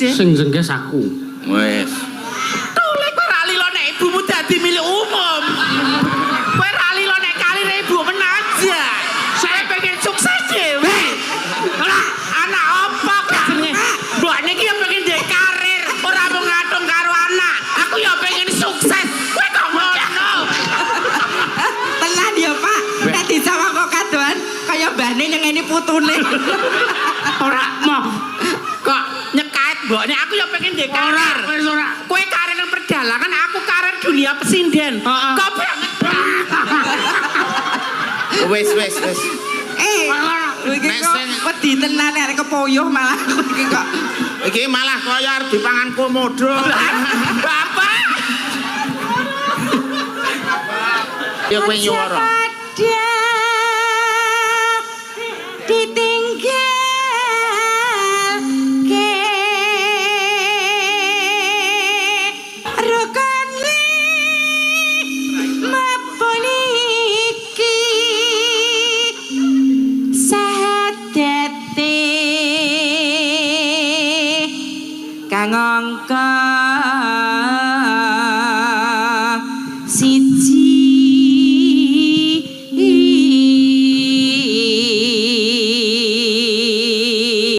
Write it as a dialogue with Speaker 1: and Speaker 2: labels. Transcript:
Speaker 1: Sing jengges aku.
Speaker 2: Wis.
Speaker 3: Tolek kowe ra lilo nek ibumu dadi milik umum. Kowe ra lilo nek kalire ibu menaja. Saya pengen sukses dhewe. Ora anak apa kok jenenge? Mbokne iki ya pengen duwe karir, ora mung ngatung karo anak. Aku ya pengen sukses. Kowe kok ngono?
Speaker 4: Tenan ya, Pak. Nek disawang kok kadoan kaya mbahne nyengeni putune.
Speaker 1: Ora moh.
Speaker 3: Kok nyekait mbokne aku ya pengen duwe
Speaker 1: Ora,
Speaker 3: karir.
Speaker 1: wis ora.
Speaker 3: Kowe karir nang perdalangan, aku karir dunia pesinden.
Speaker 1: Heeh.
Speaker 3: Kok banget.
Speaker 2: Wis wis wis.
Speaker 4: Eh, iki
Speaker 2: Nek
Speaker 4: kok
Speaker 2: sing-
Speaker 4: wedi tenan nek kepoyoh malah iki kok.
Speaker 2: Iki malah kaya arep dipangan komodo.
Speaker 3: Bapak.
Speaker 2: Ya kowe nyuwara.
Speaker 4: Pada ditinggal ke rukun mapuniki sahadate kang angka siji.